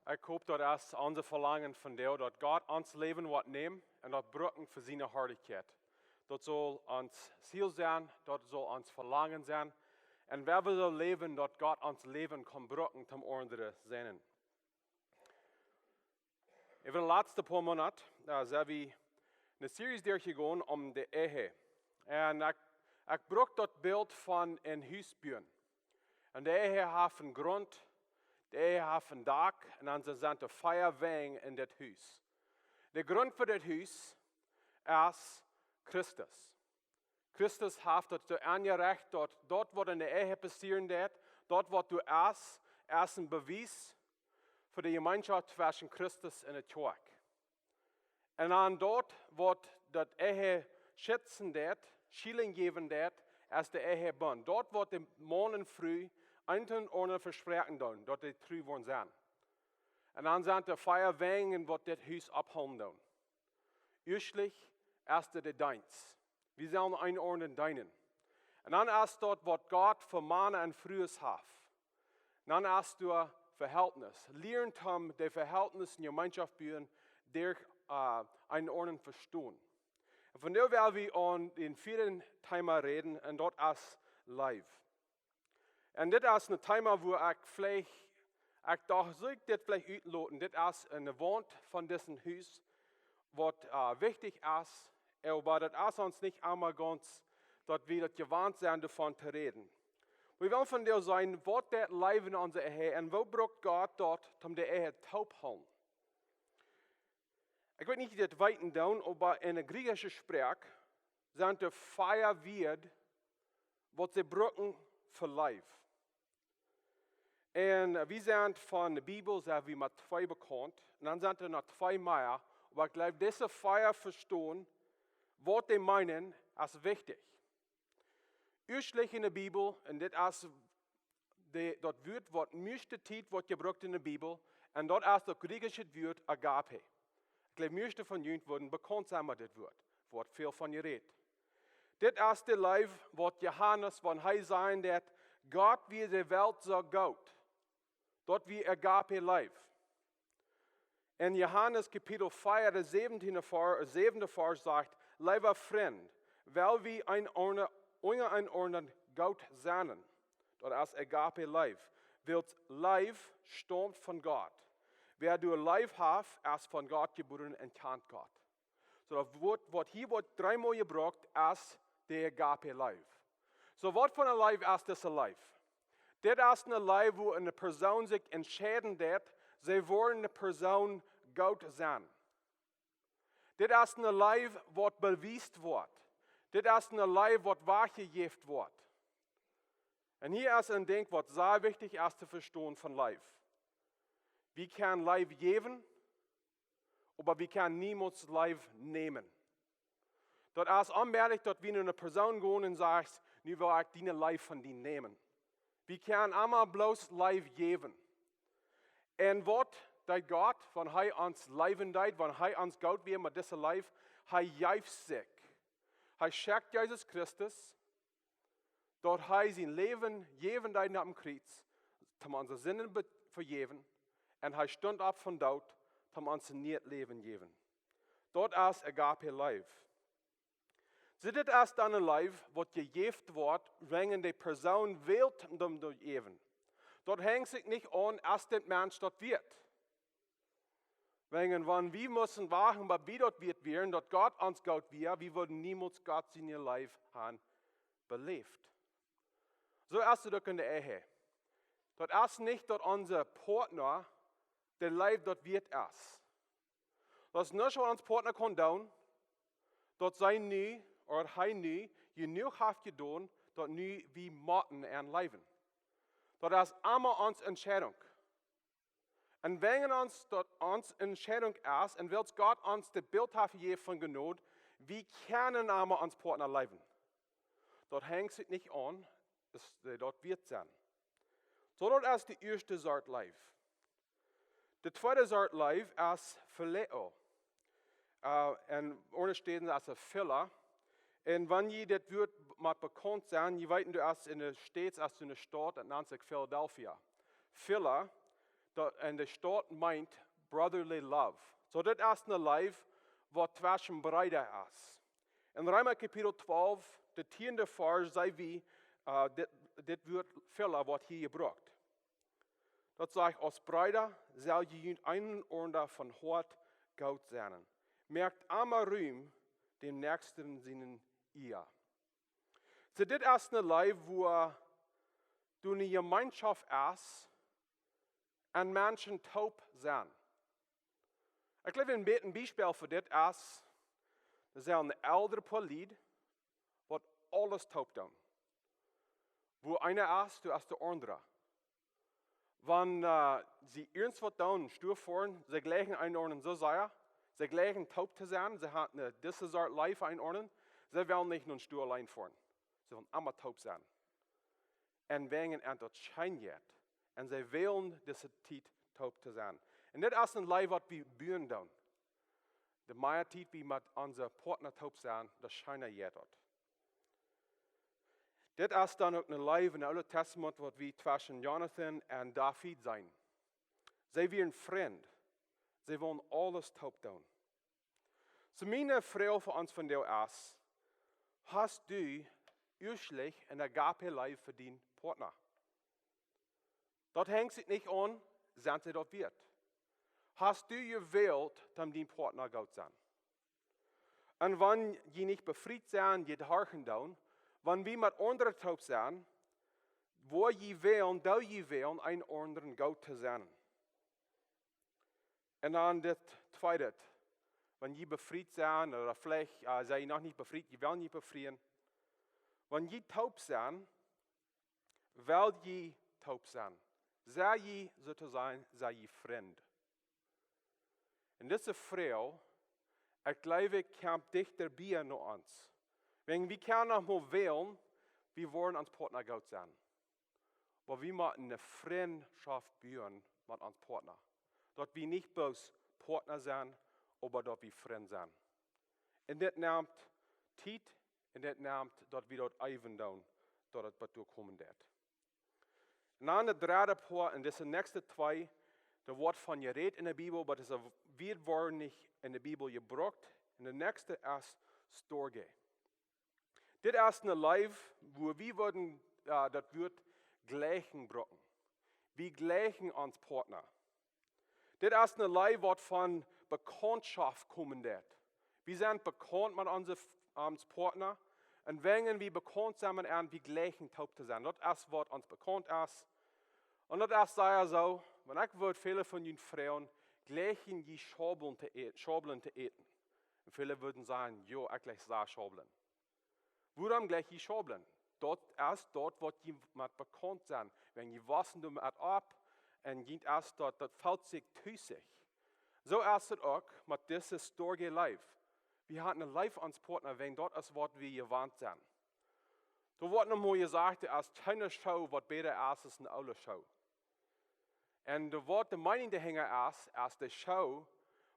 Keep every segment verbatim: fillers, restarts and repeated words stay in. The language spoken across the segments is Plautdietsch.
Ekj hop daut es onse Velangen von die, daut Gott ons Läwen woat nämen un daut brucken fa siene Harlichkjeit. Daut saul ons Ziel sennen, daut saul ons Velangen sennen. Un wie wellen soo läwen, daut Gott ons Läwen kaun brucken toom aundre seenen. Äwa de latste poa Moonat, äh, sent wie eene Series derchjegonen om de Ehe. Un ekj, ekj bruck daut Bilt von een Hus buen. Un de Ehe haft een Grunt, de Ehe haft een Dak, un dan sent doa vea Wenj en dit Hus. De Grunt fa dit Hus es Christus. Christus haft daut soo aunjerecht, daut daut waut en de Ehe passieren deit, daut waut doa es, es een Bewies fa de Jemeenschoft tweschen Christus un de Kjoakj. Un aun daut waut daut Ehe schitzen deit, Schielinj jäwen deit, es de Ehebund. Daut waut de Maun un Fru eent dän aundren vespräakjen doonen, daut dee tru woaren sennen. Un dan sent doa vea Wenj waut dit Hus opphoolen doonen. Ieeschtlich es de Deenst. Wie sellen eenaunda deenen. Un dan es daut waut Gott fa Mana un Frues haft. Dan es doa Vehältnis. Lieren toom de Vehältnis en Jemeenschoft buen derch, äh, eenaunda vestonen. Un vondoag well wie aun een vieedet Thema räden un daut es Leew. Un dit es een Thema wua ekj veleicht, ekj docht, saul ekj dit veleicht utloten? Dit es een Waunt von dit Hus, waut, äh, wichtich es, oba daut es ons nich emma gaunz, daut wie daut jewant sent, doavon to räden. Wie wellen vondoag seenen, waut daut Leew en onse Ehe un woo brukt Gott daut om de Ehe toop hoolen. Ekj weet nich, aus jie dit weeten doonen, oba en de griechische Sproak sent doa vea Wieed, waut see brucken fa Leew. Un, äh, wie sent von de Bibel, sent wie met twee bekaunt. Un dan sent doa noch twee mea. Oba ekj jleew, dise vea vestonen, waut dee meenen, es wichtich. Ieeschtlich en de Bibel, un dit es de, daut Wuat waut mieeschte Tiet woat jebrukt en de Bibel, un daut es daut griechische Wuat agape. Ekj jleew, mieeschte von junt woaren bekaunt sennen met dit Wuat, woat väl von jerät. Dit es de Leew waut Johanes, wan hee säd daut Gott wia de Welt soo goot, daut wia agape Leew. En Johanes Kapitel vea, de säwentieende Varsch, säwende Varsch sajcht: "Leewe Frind, well wie eenaunda, unjarenaunda goot sennen." Daut es agape Leew. Wiels Leew staumt von Gott. Wäa doa Leew haft, es von Gott jebuaren un kjant Gott. Soo, daut Wuat, waut hia woat dreemol jebrukt, es de agape Leew. Soo, waut fa eene Leew es dise Leew? Dit es eene Leew, wua eene Persoon sikj entscheiden deit, see woaren eene Persoon goot sennen. Dit es eene Leew, waut bewiest woat. Dit es eene Leew, waut wajchjejäft woat. Un hia es een Dinkj, waut sea wichtich es to vestonen von Leew. Wie kjennen Leew jäwen, oba wie kjennen niemols Leew nämen. Daut es onmäajlich, daut wie no eene Persoon gonen un sajen: "Nu well ekj diene Leew von die nämen." Wie kjennen emma bloos Leew jäwen. Un waut deed Gott, wan hee ons leewen deed, wan hee ons goot wia met dise Leew? Hee jeef sikj. Hee schekjt Jesus Christus, daut hee sien Läwen jäwen deed opp dän Kjriez, om onse Sinden be-, vejäwen, un hee stunt opp vom Doot, om ons een nieet Läwen jäwen. Daut es agape Leew. Soo, dit es dan eene Leew, waut jejäft woat, wäajen de Persoon well daut jäwen. Daut henjt sikj nich aun, aus dit Mensch daut wieet. Wäajen, wan wie musten wachten, bat wie daut wieet wieren, daut Gott ons goot wia, wie wudden niemols Gott siene Leew haben beläft. Soo es daut uk en de Ehe. Daut es nich, daut onse Partner de Leew daut wieet es. Daut es nuscht, waut ons Partner kaun doonen, daut see nu, ooda hee nu, jenuach haft jedonen, daut nu wie motten am leewen. Daut es emma onse Entscheidunk. Un wäajen ons daut onse Entscheidunk es, un wiels Gott ons daut Bilt haft jejäft von Jnod, wie kjennen emma onsen Partner leewen. Daut henjt sikj nich aun, daut, daut wieet sennen. Soo, daut es de ieeschte Sort Leew. De tweede Sort Leew es Phileo. Äh, en aundre Städen es et Phila. Un wan jie dit Wuat mol bekaunt sent, jie weeten, daut es en de States, es eene Staut, daut nant sikj Philadelphia. Phila, En de Staut meent brotherly love. Soo, dit es ne Leew, waut tweschen Breeda es. En Reema Kapitel twalf, de tieende Varsch, see wie, äh, dit, dit Wuat Fela, waut hia jebrukt. Daut sajcht: Aus Breeda sell jie junt eenen aundren von Hoat goot sennen. Moakt emma Rum däm Näakjsten sienen Ea. Soo, dit es ne Leew, wua doa ne Jemeenschoft es un Menschen toop sent. Ekj jleew, een bät een Biespel fa dit es, doa sent eldre Poa Lied, waut aules toop doonen. Wua eena es, doa es de aundra. Wan, äh, see irjent waut doonen, stua foaren, see jleichen eenen aundren soo sea, see jleichen toop to sennen, see haben ne, dise Sort Leew eenen aundren, see wellen nich no Stua auleen foaren. See wellen emma toop sennen. Un wäajen an daut scheen jeit. Un see wellen dise Tiet toop to sennen. Un dit es ne Leew, waut wie buen doonen. De mea Tiet wie met onse Partner toop sent, de scheena jeit daut. Dit es dan uk ne Leew em Oolen Tastament, waut wie tweschen Jonathan un David seenen. See wieren Frind. See wullen aules toop doonen. Soo, miene Froag fa ons vondoag es: Hast du werkjlich ne Agape Leew fa dienen Partner? Daut henjt sikj nich aun, sent see daut wieet. Hast du jewält, om dien Partner goot to sennen? Un wan jie nich befriet sent, jie horchen doonen, wan wie met aundre toop sent, woa jie wälen, doo jie wälen, eenen aundren goot to sennen? Un dan dit tweede, wan jie befriet sent, ooda veleicht, äh, sent jie noch nich befriet, jie wellen junt befrieen. Wan jie toop sent, well jie toop sennen. Sent jie, soo to sajen, sent jie Frind? Un dise Froag, ekj jleew, ekj kjeem dichta bie no ons. Wäajen wie kjennen noch mau wälen, wie wellen ons Partner goot sennen. Oba wie motten ne Frintschoft buen met ons Partner. Daut wie nich bloos Partner sent, oba daut wie Frind sent. Un dit nemt Tiet, un dit nemt daut wie daut äwen doonen, daut et bat doa komen deit. Un dan daut dredde Poat, un dise näakjste twee, doa woat von jerät en de Bibel, oba dise Wieed woaren nich en de Bibel jebrukt. Un de näakjste es Storge. Dit es ne Leew, wua wie wudden, äh, daut Wuat jleichen brucken. Wie jleichen ons Partner. Dit es ne Leew, waut von Bekauntschop komen deit. Wie sent bekaunt met onse, ons Partner. Un wäajen wie bekaunt sent met an, wie jleichen toop to sennen. Daut es, waut ons bekaunt es. Un daut es sea soo, wan ekj wudd väle von junt froagen: Jleichen jie Schaublen to ä-, Schaublen to äten? Un väle wudden sajen: Jo, ekj jleich sea Schaublen. Wuarom jleich jie Schaublen? Daut es daut, waut jie met bekaunt sent. Wan jie wossen doamet opp, un jie es daut, daut felt sikj tusich. Soo es et uk met dise Storge Leew. Wie haben ne Leew fa ons Partner, wäajen daut es, waut wie jewant sent. Doa woat noch mau jesajcht, doa es kjeene Schoo, waut bäta es aus ne oole Schoo. Un de, waut de Meenunk doahinja es, es de Schoo,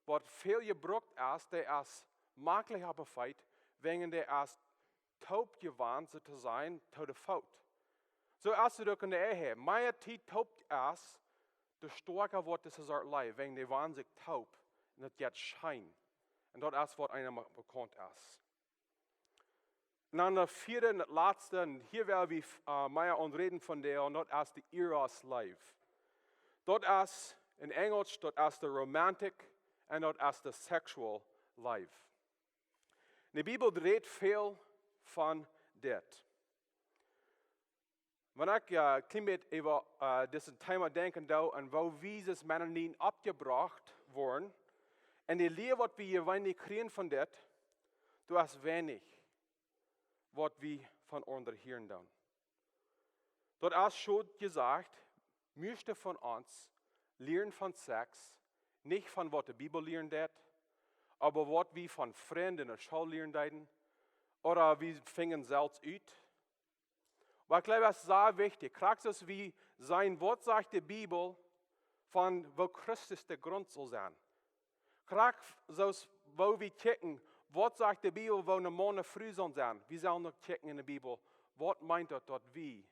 waut väl jebrukt es, dee es maklich opp de Feet, wäajen dee es toop jewant, soo to sajen, to de Foot. Soo es et uk en de Ehe. Mea Tiet toop es, de stoakja woat dise Sort Leew, wäajen dee wan sikj toop, un daut jeit scheen. Un daut es, waut eena bekaunt es. Un dan daut vieede un daut latste, un hia well wie, äh, mea aun räden vondoag, un daut es de Eros Leew. Daut es en Enjelsch, daut es de romantic, un daut es de sexual Leew. De Bibel rät väl von dit. Wan ekj, äh, kjlien bät äwa, äh, dit Thema denkjen doo un woo wie aus Mennoniten oppjebrocht woaren, un de Lia, waut wie jeweenlich kjrieen von dit, doa es weinich, waut wie von aundre hieren doonen. Daut es, scheen jesajcht, mieeschte von ons lieren von Sex, nich von waut de Bibel lieren deit, oba waut wie von Frind en de School lieren deeden, ooda wie finjen selfst ut. Oba ekj jleew, daut es sea wichtich. Krakjt soo aus wie seenen, waut sajcht de Bibel von woo Christus de Grunt saul sennen. Krakjt soo aus woo wie kjikjen, waut sajcht de Bibel, woo een Maun un Fru saul sennen. Wie sellen uk kjikjen en de Bibel, waut meent daut, daut wie,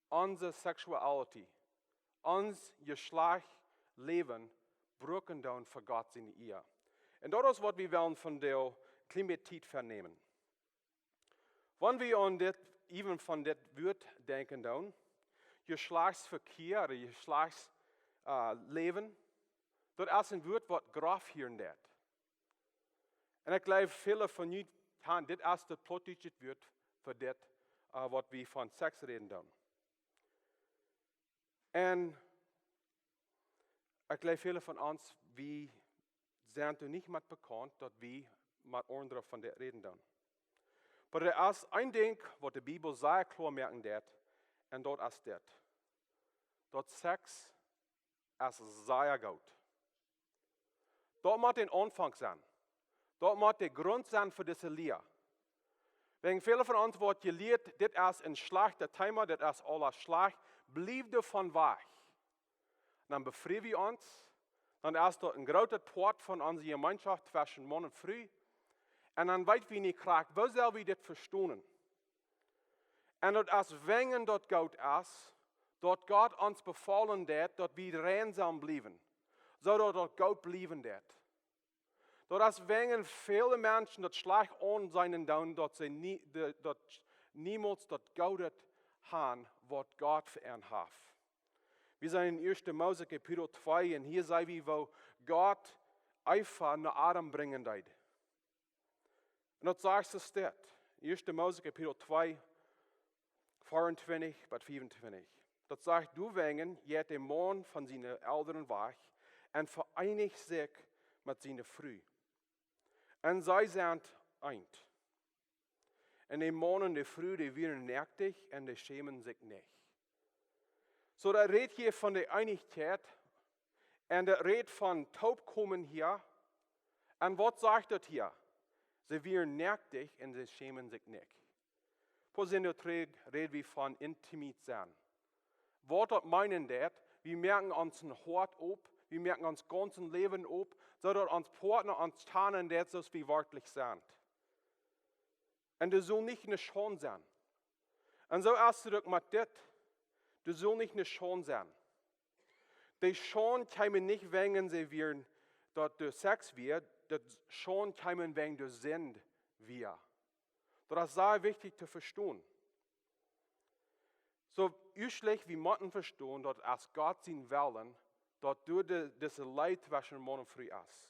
onse sexuality, ons Jeschlajcht, Läwen brucken doonen fa Gott siene Ea. Un daut es waut wie wellen vondoag kjlien bät Tiet fa nämen. Wan wie aun dit, even von dit Wuat denkjen doonen, Jeschlajchtsvekjia, ooda Jeschlajchts, äh, Läwen, daut es een Wuat waut groff hieren deit. Un ekj jleew, väle von junt kjanen dit aus daut plautdietsche Wuat fa dit, äh, waut wie von Seks räden doonen. Un ekj jleew, väle von ons, wie sent doa nich met bekaunt, daut wie met aundre von dit räden doonen. Oba doa es een Dinkj waut de Bibel sea kloa moaken deit, un daut es dit: daut Seks es sea goot. Daut mott een Aunfank sennen. Daut mott de Grunt sennen fa dise Lia. Wäajen väle von ons woat jelieet, dit es een schlajchtet Thema, dit es aules schlajcht, bliew doavon wajch. Dan befrie wie ons, dan es daut een grootet Poat von onse Jemeenschoft tweschen Maun un Fru. Un dan weet wie nich krakjt, woo sell wie dit vestonen? Un daut es wäajen daut goot es, daut Gott ons befaulen deit, daut wie rein sellen bliewen, soo daut daut goot bliewen deit. Daut es wäajen väle Menschen daut schlajcht aunseenen doonen, daut see nie, de, daut niemols daut Goodet han, waut Gott fa an haft. Wie sent en Ieeschte Mose Kapitel twee, un hia seenen wie, woo Gott Eva no Adam brinjen deed. Un daut sajcht soo dit, Ieeschte Mose Kapitel twee, veeruntwintich bat fiefuntwintich. Daut sajcht: Doawäajen jeit de Maun von siene Elren wajch un vereenicht sikj met siene Fru. Un see sent eent. Un de Maun un de Fru, dee wieren noakt un dee schämden sikj nich. Soo, daut rät hia von de Eenichkjeit un daut rät von toopkomen hia. Un waut sajcht daut hia? See wieren noakt un see schämden sikj nich. Poa Sindach trigj räd wie von intimet sennen. Waut daut meenen deit, wie moaken ons een Hoat op, wie moaken ons gaunzet Läwen op, soo daut ons Partner ons kjanen deit, soo aus wie werkjlich sent. Un doa saul nich eene Schaund sennen. Un soo es daut uk met dit. Doa saul nich eene Schaund sennen. De Schaund kjeem nich wäajen see wieren, daut doa Seks wia, de Schaund kjeem wäajen de Sind wia. Daut es sea wichtich to vestonen. Soo, ieeschtlich, wie motten vestonen, daut es Gott sien Wellen, daut doa de, dise Lia tweschen Maun un Fru es.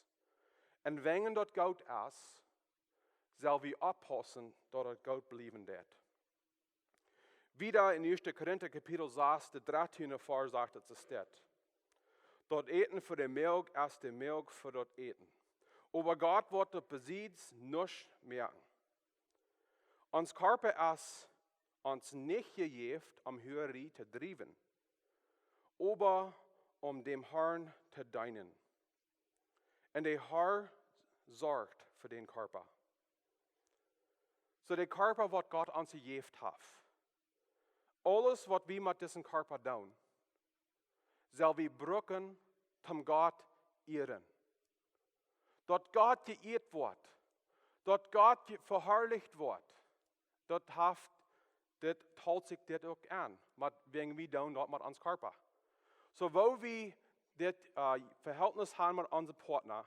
Un wäajen daut goot es, sell wie oppaussen, daut daut goot bliewen deit. Wieda en Ieeschte Korinta Kapitel sas, de dartieende Varsch sajcht daut soo dit: Daut Äten fa de Moag es de Moag fa daut Äten. Oba Gott woat doa besieds nuscht moaken. Ons Kjarpa es ons nich jejäft, om Huararie to driewen, oba om däm Harn to deenen. Un de Har sorcht fa dän Kjarpa. Soo, de Kjarpa, waut Gott ons jejäft haft, aules, waut wie met disen Kjarpa doonen, sell wie brucken, om Gott to ieren. Daut Gott jeieet woat, daut Gott je-, veharlicht woat, daut haft, dit talt sikj dit uk aun, met wäajen wie doonen daut met ons Kjarpa. Soo, woo wie dit, äh, Vehältnis haben met onse Partner,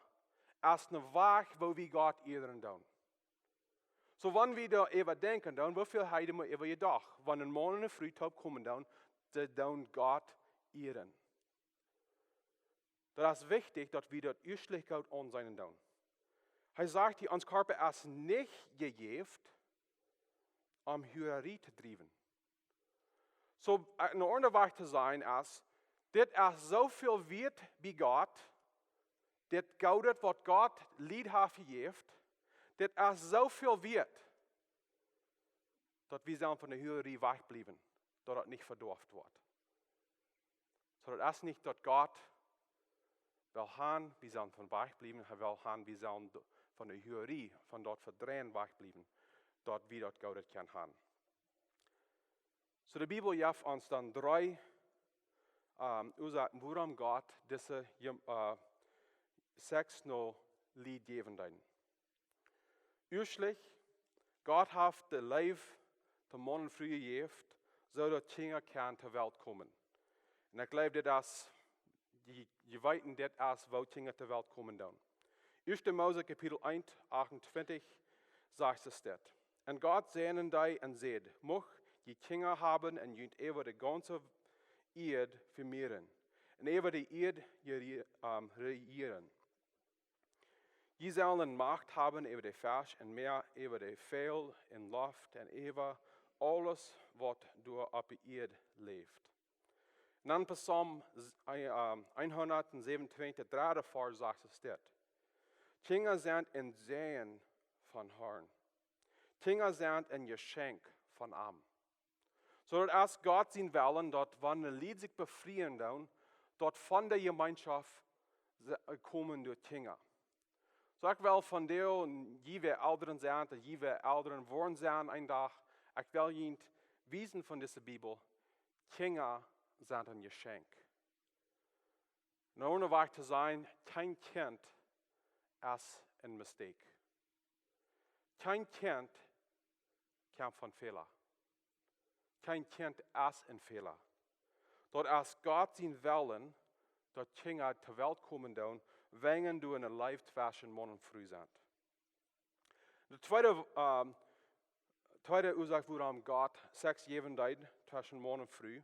es een Wajch, woo wie Gott ieren doonen. Soo, wan wie doa äwa denkjen doonen, woo väl haben wie äwa jedocht, wan een Maun un eene Fru toopkomen doonen, see doonen Gott ieren. Daut es wichtich, daut wie daut ieeschtlich goot aunseenen doonen. Hee sajcht hia, ons Kjarpa es nich jejäft, om Huararie to driewen. Soo, äh, een aundra Wajch to sajen es, dit es soo väl wieet bie Gott, dit Goodet, waut Gott Lied haft jejäft, dit es soo väl wieet, daut wie sellen von de Huararie wajchbliewen, daut daut nich vedoaft woat. Soo, daut es nich daut Gott well han, wie sellen von wajchbliewen, hee well han, wie sellen do-, von de Huararie, von daut Vedreien wajchbliewen, daut wie daut Goodet kjennen han. Soo, de Bibel jeft ons dan dree, ähm, Uasoaken, wuarom Gott dise, äh, Seks no Lied jäwen deed. Ieeschtlich, Gott haft de Leew to Maun un Fru jejäft, soo daut Kjinja kjennen to Welt komen. Un ekj jleew, dit es jie, jie weeten, dit es woo Kjinja to Welt komen dan. Ieeschte Mose Kapitel eent, achtuntwintich, sajcht es dit: "Un Gott säajend dee un säd: Mucht jie Kjinja haben un junt äwa de gaunze Ieed vemieren un äwa de Ieed jere-, ähm, rejieren. Jie sellen Macht haben äwa de Fesch em Mäa, äwa de Väajel en de Loft un äwa aules waut doa oppe Ieed läft." Un dan Psalm s-, äh, ähm, eenhundatsäwenuntwintich, dredde Varsch, sajcht es dit: "Kjinja sent een Säajen von Harn. Kjinja sent een Jeschenkj von am." Soo daut es Gott sien Wellen, daut wan de Lied sikj befrieen doonen, daut von de Jemeenschoft se-, äh, komen doa Kjinja. Soo ekj well von die, un jie waut Elren sent, un jie waut Elren woaren sennen een Dach, ekj well junt wiesen von dise Bibel, Kjinja sent een Jeschenkj. Een aundra Wajch to sajen, kjeen Kjint es een Mistake. Kjeen Kjint kjemt von Fäla. Kjeen Kjint es een Fäla. Daut es Gott sien Wellen, daut Kjinja to Welt komen doonen, wan doa eene Leew tweschen Maun un Fru sent. De tweede, ähm, tweede Uasoak, wuarom Gott Sex jäwen deed tweschen Maun un Fru,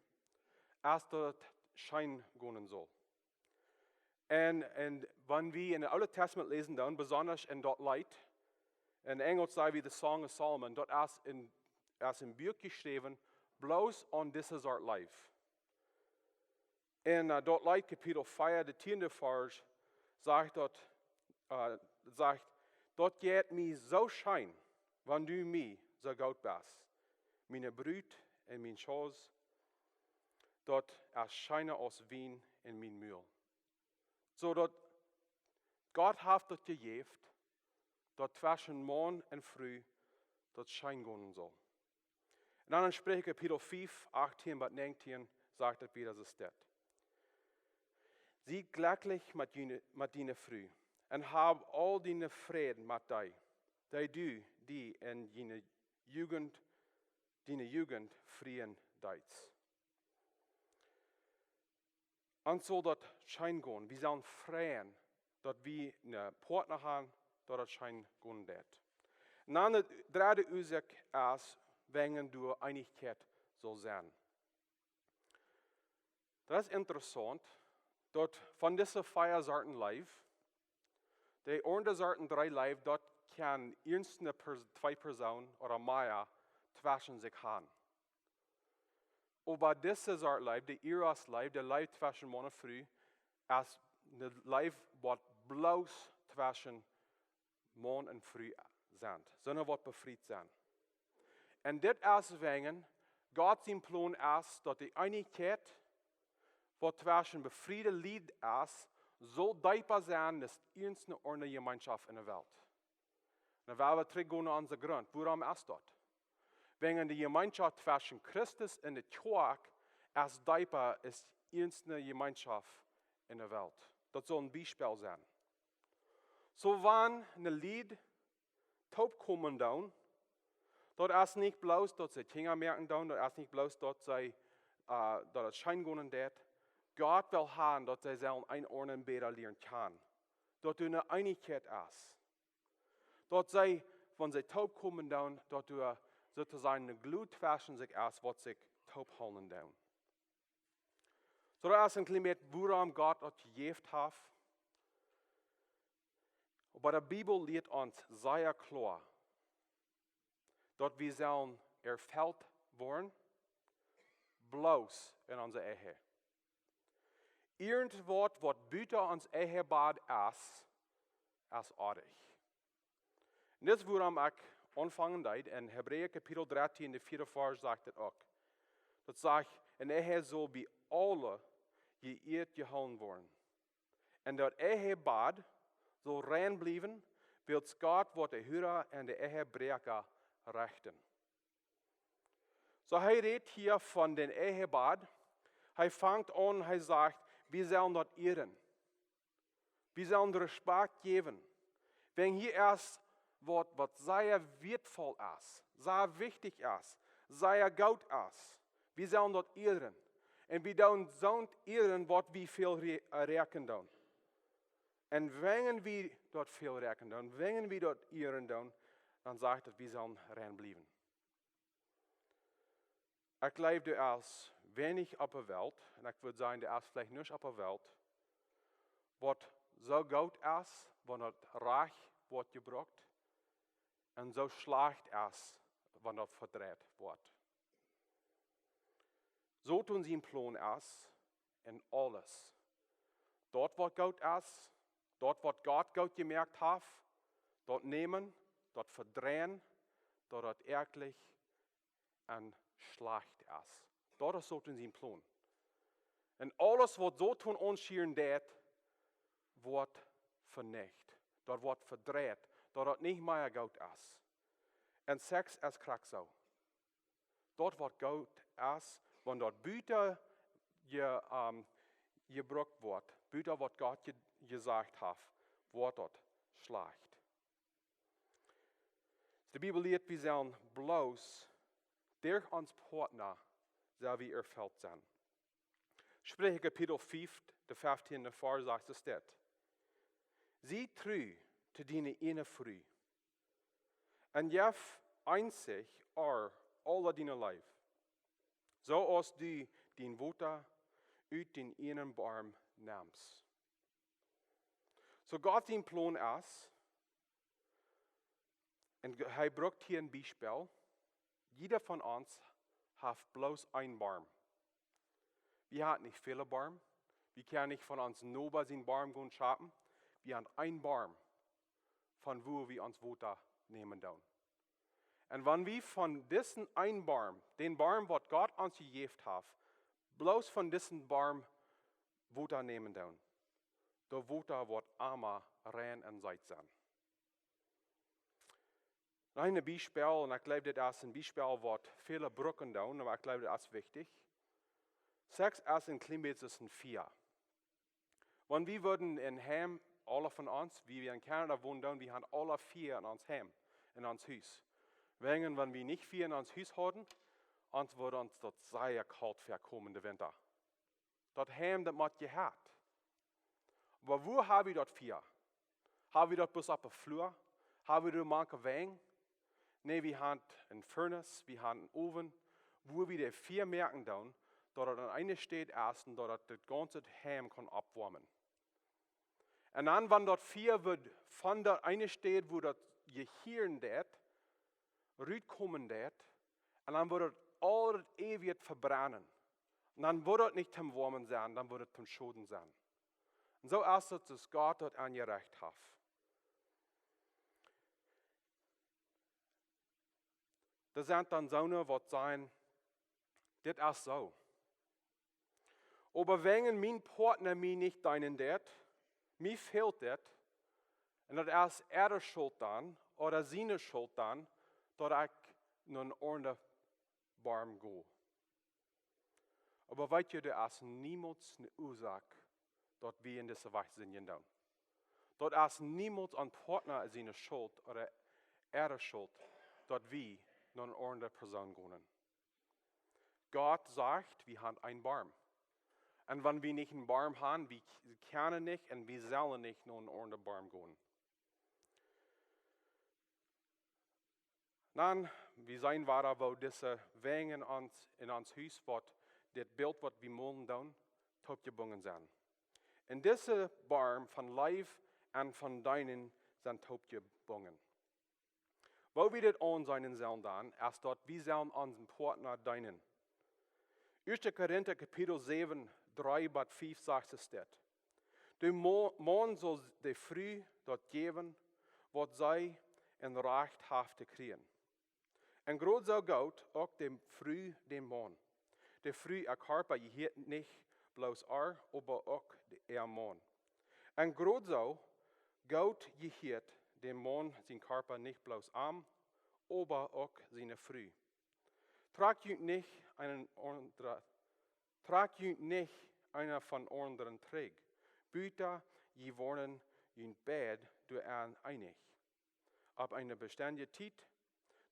es daut et scheen gonen saul. Un, un wan wie en daut Oole Tastament läsen, dan besonda en daut Leet, en Enjlisch saj wie de Song of Solomon, daut es en, es en Buak jeschräwen, bloos aun dise Sort Leew. En, äh, daut Leet Kapitel vea, de tieende Varsch, sajcht daut, äh, sajcht: "Daut jeit mie soo scheen, wan du mie soo goot best. Miene Brut en mien Schoof, daut es scheena aus Wien en mien Mul." Soo daut Gott haft daut jejäft, daut tweschen Maun un Fru daut scheen gonen saul. Un dan en Spricha Kapitel fiew, achtieen bat näajentieen sajcht daut wada, soo steit: "Sie jlekjlich met diene, met diene Fru, un hab aul diene Fräd met dee, dee du die en diene Jugend, diene Jugend frieen deetst." Ons saul daut scheen gonen. Wie sellen freien, daut wie een Partner haben, daut daut scheen gonen deit. Un dan de dredde Uasoak es, wan doa Eenichkjeit saul sennen. Daut es interessaunt, daut von dise vea Sorten Leew, de aundre Sorten dree Leew, daut kaun irjent een Pers-, twee Persoonen ooda mea tweschen sikj haben. Oba dise Sort Leew, de Eros Leew, de Leew tweschen Maun un Fru, es de Leew waut bloos tweschen Maun un Fru sent, sonda waut befriet sent. Un dit es wäajen Gott sien Plon es, daut de Eenichkjeit waut tweschen befriede Lied es, saul deepa sennen aus irjent eene aundre Jemeenschoft en de Welt. Dan woa wie trigj gonen no onse Grunt. Wuarom es daut? Wäajen de Jemeenschoft tweschen Christus un de Kjoakj es deepa aus irjent eene Jemeenschoft en de Welt. Daut saul een Biespel sennen. Soo wan de Lied toopkomen doonen, daut es nich bloos daut see Kjinja moaken doonen, daut es nich bloos daut see, äh, daut et scheen gonen deit. Gott well haben, daut see sellen eent aundren bäta lieren kjanen. Daut doa eene Eenichkjeit es. Daut see, wan see toopkomen doonen, daut doa soo to sajen eene Glut tweschen sikj es, waut sikj toophoolen doonen. Soo daut es een kjlien bät, wuarom Gott daut jejäft haft. Oba de Bibel lieet ons sea kloa, daut wie sellen erfelt woaren, bloos en onse Ehe. Irjent waut, waut buta ons Ehebad es, es oajch. Un dit es wuarom ekj aunfangen deed, en Hebräa Kapitel dartieen, de vieede Varsch sajcht et uk. Daut sajcht, eene Ehe saul bie aule jeieet jehoolen woaren. Un daut Ehebad saul rein bliewen, wiels Gott woat de Hura un de Ehebräakja rechten. Soo, hee rät hia von dän Ehebad. Hee fangt aun, hee sajcht, wie sellen daut ieren. Wie sellen Respakjt jäwen. Wäajen hia es waut, waut sea wieetvoll es, sea wichtich es, sea goot es. Wie sellen daut ieren. Un wie doonen soont ieren, waut wie väl re-, äh, räakjen doonen. Un wan wie daut väl räakjen doonen, wan wie daut ieren doonen, dan sajcht daut, wie sellen rein bliewen. Ekj jleew, doa es weinich opp de Welt, un ekj wudd sajen, doa es veleicht nuscht opp de Welt, waut soo goot es, wan daut rajcht woat jebrukt, un soo schlajcht es, wan daut vedreit woat. Soton sien Plon es en aules. Daut waut goot es, daut waut Gott goot jemoakt haft, daut nämen, daut vedreien, daut daut werkjlich un schlajcht es. Daut es Soton sien Plon. Un aules waut Soton aunschieren deit, woat venicht. Daut woat vedreit, daut daut nich mea goot es. Un Sex es krakjt soo. Daut waut goot es, wan daut buta je, ähm, jebrukt woat, buta waut Gott je, jesajcht haft, woat daut schlajcht. De Bibel lieet, wie sellen bloos derch ons Partner sell wie erfelt sennen. Spricha Kapitel fiew, de fieftieende Varsch sajcht, es dit: Sie tru to diene eene Fru, un jeff eensich äa aule diene Leew, soo aus du dien Wota ut dän eenen Borm nemst. Soo Gott sien Plon es, un ge-, hee brukt hia een Biespel, jieda von ons haft bloos een Borm. Wie haben nich väle Borm. Wie kjennen nich von ons Noba sien Borm gonen schaufen. Wie haben een Borm, von wua wie ons Wota nämen doonen. Un wan wie von disen eenen Borm, dän Borm waut Gott ons jejäft haft, bloos von disen Borm Wota nämen doonen, daut Wota woat emma rein un seet sennen. Noch een Biespel, un ekj jleew, dit es een Biespel waut väle brucken doonen, oba ekj jleew, dit es wichtich. Sex es een kjlien bät soo aus een Fia. Wan wie wudden em Heim, aule von ons, wua wie en Kanada wonen doonen, wie haben aule Fia en ons Heim, en ons Hus. Wäajen, wan wie nich Fia en ons Hus hauden, ons wudd ons daut sea kolt väakomen de Winta. Daut Heim, daut mott jehieet. Oba wua hab wie daut Fia? Hab wie daut bloos opp de Flua? Hab wie daut mank de Wenj? Nä, wie haben een Furnace, wie haben een Owen, wua wie daut Fia moaken doonen, daut daut aun eene Städ es un daut daut daut gaunze Heim kaun oppwoamen. Un dan, wan daut Fia woat von daut eene Städ, wua daut jehieren deit, rutkomen deit, un dan woat daut aul daut Äwjet vebrennen. Un dan woat daut nich toom Woamen sennen, dan woat daut toom Schoden sennen. Un soo es daut, daut Gott daut aunjerecht haft. Doa sent dan soone waut sajen, dit es soo. Oba wäajen mien Partner mie nich deenen deit, mie fält dit, un daut es äare Schult dan, ooda siene Schult dan, daut ekj no een aundren Borm go. Oba weet jie, daut es niemols eene Uasoak, daut wie en dise Wajch sindjen doonen. Daut es niemols een Partner siene Schult ooda äare Schult, daut wie no eene aundre Persoon gonen. Gott sajcht, wie haben een Borm. Un wan wie nich een Borm haben, wie k-, kjennen nich un wie sellen nich no een aundren Borm gonen. Dan, wie seenen wada, woo dise Wenj en ons, en ons Hus, waut dit Bilt, waut wie molen doonen, toopjebungen sent. Un dise Borm von Leew un von Deenen sent toopjebungen. Woo wie dit aunseenen sellen dan, es daut wie sellen onsen Partner deenen. Ieeschte Korinta Kapitel säwen, dree bat fief sajcht et dit: De Mo-, Maun saul de Fru daut jäwen, waut see en Rajcht haft to kjrieen. Un krakjt soo goot uk de Fru dän Maun. De Fru äa Kjarpa jehieet nich bloos ar, oba uk de, äa Maun. Un krakjt soo goot jehieet dän Maun sien Kjarpa nich bloos am, oba uk siene Fru. Trakjt junt nich eenen aundren, trakjt junt nich eena von aundren trigj, buta jie woaren junt beid doaraun eenich, opp eene bestendje Tiet,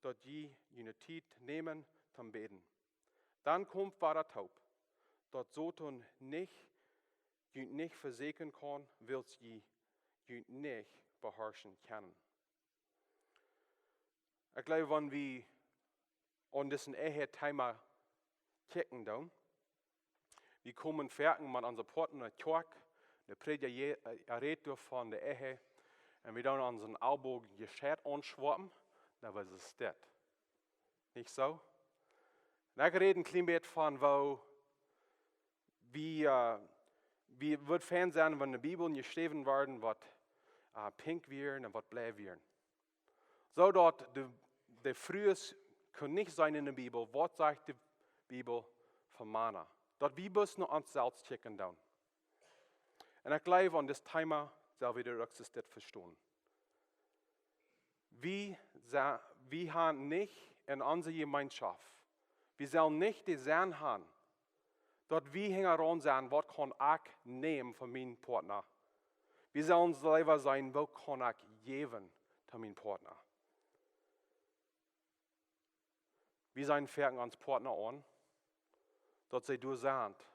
daut jie june Tiet nämen toom bäden. Dan komt wada toop, daut Soton nich, junt nich vesäakjen kaun, wiels jie junt nich beharschen kjennen. Ekj jleew, wan wie aun disen Ehe-Thema kjikjen doonen, wie komen foaken met onse Poatna no de Kjoakj, de Prädja je-, äh, rät doavon de Ehe, un wie doonen onsen Elboag jescheit aunschwoapen, dan es et dit. Nich soo? Un ekj räd een kjlien bät von woo wie, äh, wie wudd fein sennen, wan de Bibel jeschräwen worden, waut, äh, pink wieren un waut bloo wieren. Soo daut de, de Frues kunnen nich seenen en de Bibel, waut sajcht de Bibel von Mana. Daut wie bloos no ons selfst kjikjen doonen. Un ekj jleew, aun dit Thema sell wie daut uk soo dit vestonen. Wie, sa-, wie haben nich en onse Jemeenschoft, wie sellen nich de Senn haben, daut wie hinjaraun sent, waut kaun ekj nämen von mienen Poatna. Wie sellen leewa sennen, waut kaun ekj jäwen to mienen Poatna. Wie sent foaken ons Poatna aun, daut see doa sent,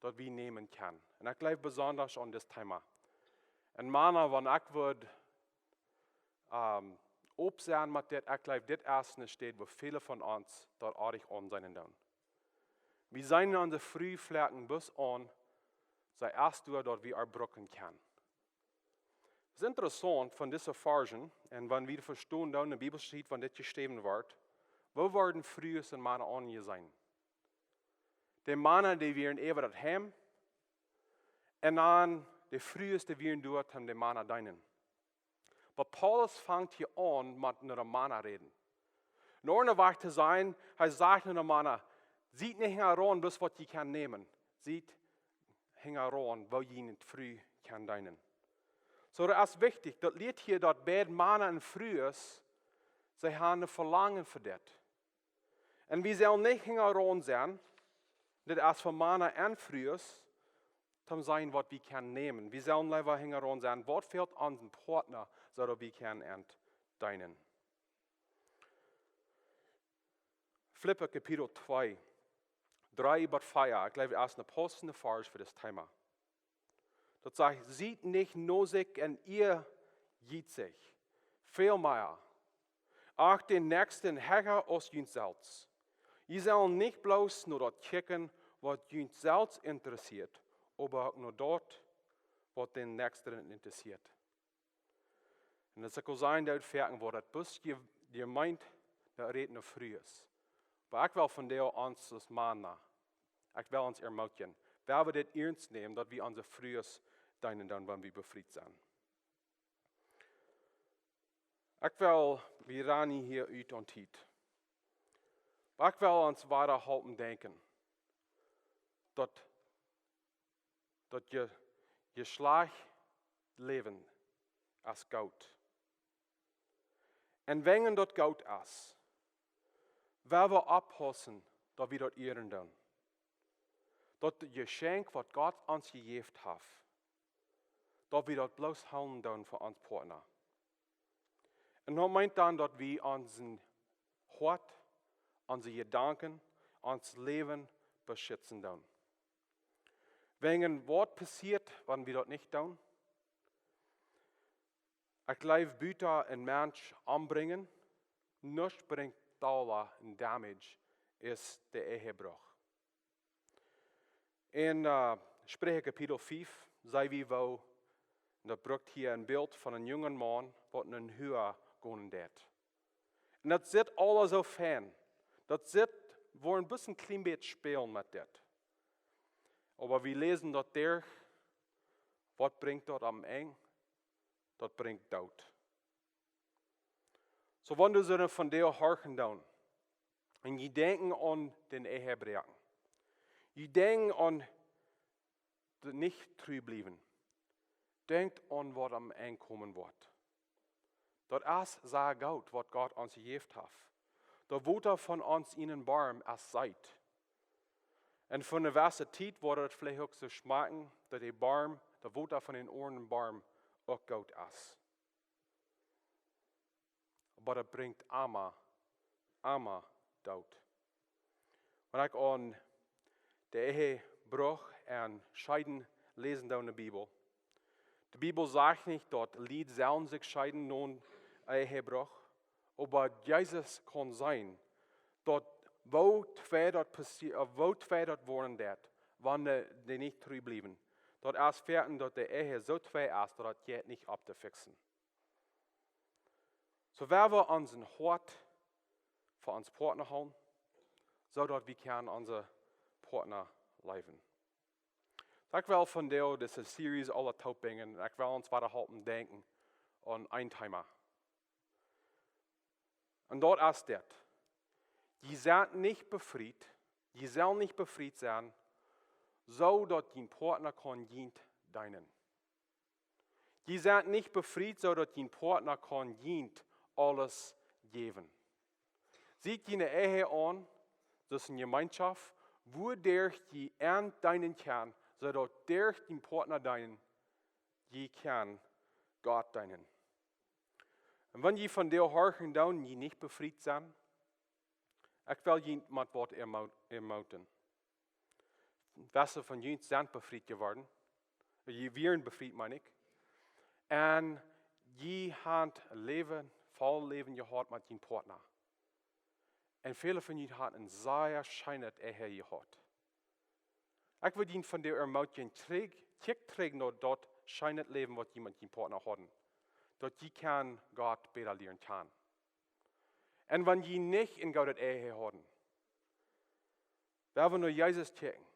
daut wie nämen kjennen. Un ekj jleew besonda aun dit Thema. Un Mana, wan ekj wudd, ähm, opp sennen met dit, ekj jleew, dit es eene Städ, wua väle von ons daut oadich aunseenen doonen. Wie sent aun de Fru foaken bloos aun, see es doa, daut wie äa brucken kjennen. Es interessaunt von dise Varschen, un wan wie vestonen doonen, de Bibel sajcht, wan dit jeschräwen wort, woo worden Frues un Mana aunjeseenen? De Mana, dee wieren äwa daut Heim, un dan de Frues, dee wieren doa, om de Mana deenen. Oba Paulus fangt hia aun met no de Mana räden. En aundren Wajch to sajen, hee sajcht no de Mana: "Siet nich hinjaraun, bloos waut jie kjennen nämen. Siet hinjaraun, woo jie de Fru kjennen deenen." Soo, daut es wichtich. Daut lieet hia, daut beid Mana un Frues, see haben een Velangen fa dit. Un wie sellen nich hinjaraun sennen, dit es fa Mana un Frues, om to seenen, waut wie kjennen nämen. Wie sellen leewa hinjaraun sennen, waut fält onsen Poatna, soo daut wie kjennen an deenen. Filippa Kapitel twee, dree bat vea, ekj jleew, daut es een passenda Varsch fa dit Thema. Daut sajcht: "Siet nich nosich un ieejietsich. Väl mea, acht dän Näakjsten hecha aus junt selfst." Jie sellen nich bloos no daut kjikjen, waut junt selfst interessieet, oba uk no daut, waut dän Näakjsten interessieet. Un daut es uk aul sien, daut foaken woat daut bloos je-, jemeent, daut rät no Frues. Oba ekj well vondoag ons aus Mana, ekj well ons ermootjen, wan wie dit iernst nämen, daut wie onse Frues deenen doonen, wan wie befriet sent. Ekj well, wie rannen hia ut aun Tiet. Oba ekj well ons wada halpen denkjen, daut, daut je, Jeschlajchtläwen es goot. Un wan daut goot es, well wie oppaussen, daut wie daut ieren doonen. Daut Jeschenkj, waut Gott ons jejäft haft, daut wie daut bloos hoolen doonen fa ons Poatna. Un daut meent dan, daut wie onsen Hoat, onse Jedanken, ons Läwen beschitzen doonen. Wan waut passieet, wan wie daut nich doonen? Ekj jleew, buta een Mensch ombrinjen, nuscht brinjt dolla een Damage aus de Ehebruch. En, äh, Spricha Kapitel fief, see wie woo, daut brukt hia een Bilt von een jungen Maun, waut no eene Hua gonen deed. Un daut sitt aules soo fein. Daut sitt, woa een bät, een kjlien bät spälen met dit. Oba wie läsen daut doa, waut brinjt daut aum Enj? Daut brinjt Doot. Soo, wan du soo vondoag horchen deist, un jie denkjen aun dän Ehebruch, jie denkjen aun daut nich tru bliewen, denkjt aun waut aum Enj komen woat. Daut es sea goot, waut Gott ons jejäft haft. Daut Wota von ons eenen Boom es seet. Un fa eene jewesse Tiet woat daut veleicht uk soo schmakjen, daut de Boom, daut Wota von dän aundren Boom uk goot es. Oba daut brinjt emma, emma Doot. Wan ekj aun de Ehebruch un Scheiden läsen doonen enne Bibel. De Bibel sajcht nich, daut Lied sellen sikj scheiden no een Ehebruch, oba Jesus kaun seenen, daut woo twee daut passi-, äh, woo twee daut woaren deit, wan dee, dee nich tru bliewen. Daut es foaken, daut de Ehe soo twee es, daut daut jeit nich opptofixen. Soo, wie wellen ons Hoat fa ons Partner hoolen, soo daut wie kjennen onse Partner leewen. Soo, ekj well vondoag dise Series aula toopbrinjen un ekj well ons wada halpen denkjen aun een Thema. Un daut es dit. Jie sent nich befriet, jie sellen nich befriet sennen, soo daut jun Partner kaun junt deenen. Jie sent nich befriet, soo daut jun Partner kaun junt aules jäwen. Sitt june Ehe aun, daut es eene Jemeenschoft, wuaderch jie an deenen kjennen, soo daut derch jun Partner deenen, jie kjennen Gott deenen. Un wan jie vondoag horchen doonen, jie nich befriet sent, ekj well junt met waut ermo-, ermutigen. Wese von junt sent befriet jeworden. Jie wieren befriet, meen ekj. Un jie haben Läwen, voll Läwen jehaut met jun Partner. Un väle von junt haben een sea scheenet Ehe jehaut. Ekj well junt vondoag ermutigen, trigj, kjikjt trigj no daut scheenet Läwen, waut jie met jun Partner hauden. Daut jie kjennen Gott bäta lieren kjanen. Un wan jie nich een goodet Ehe hauden, well wie no Jesus kjikjen.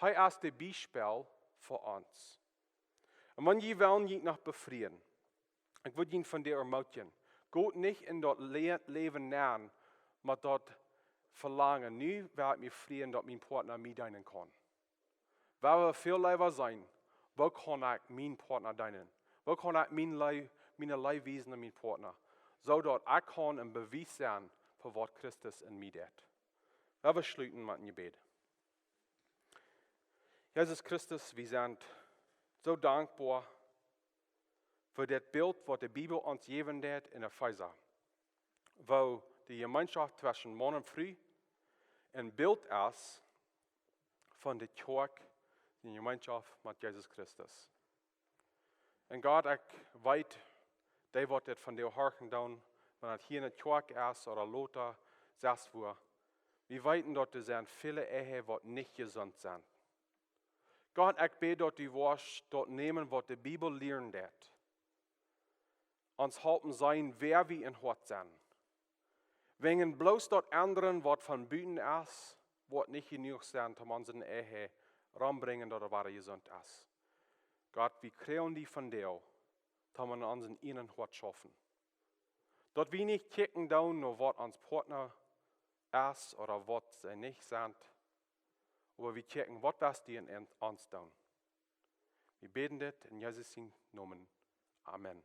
Hee es daut Biespel fa ons. Un wan jie wellen junt noch befrieen, ekj well junt vondoag ermutigen, got nich en daut Le-, Läwen nenn met daut Velangen, nu well ekj mie befrieen, daut mien Partner mie deenen kaun. Well wie väl leewa seenen, woo kaun ekj mien Partner deenen? Woo kaun ekj mien Lee-, miene Leew wiesen aun mien Partner? Soo daut ekj kaun een Bewies sennen fa waut Christus en mie deit. Well wie schluten met een Jebäd. Jesus Christus, wie sent soo dankboa fa dit Bilt, waut de Bibel ons jäwen deit en Efeesa, woo de Jemeenschoft tweschen Maun un Fru een Bilt es von de Kjoakj, de Jemeenschoft met Jesus Christus. Un Gott, ekj weet, dee waut dit vondoag horchen doonen, wan daut hia enne Kjoakj es ooda lota, sest wua, wie weeten, daut doa sent väle Ehen, waut nich jesunt sent. Gott, ekj bäd, daut du woascht daut nämen, waut de Bibel lieren deit, ons halpen seenen, wäa wie em Hoat sent. Wäajen bloos daut endren, waut von buten es, woat nich jenuach sennen, om onse Ehe rombrinjen, daut et wada jesunt es. Gott, wie kjrieen die vondoag, om en onse Ehen Hoat schaufen. Daut wie nich kjikjen doonen no waut ons Partner es ooda waut see nich sent, oba wie kjikjen, waut west du en ons doonen. Wie bäden dit en Jesus sienen Nomen. Amen.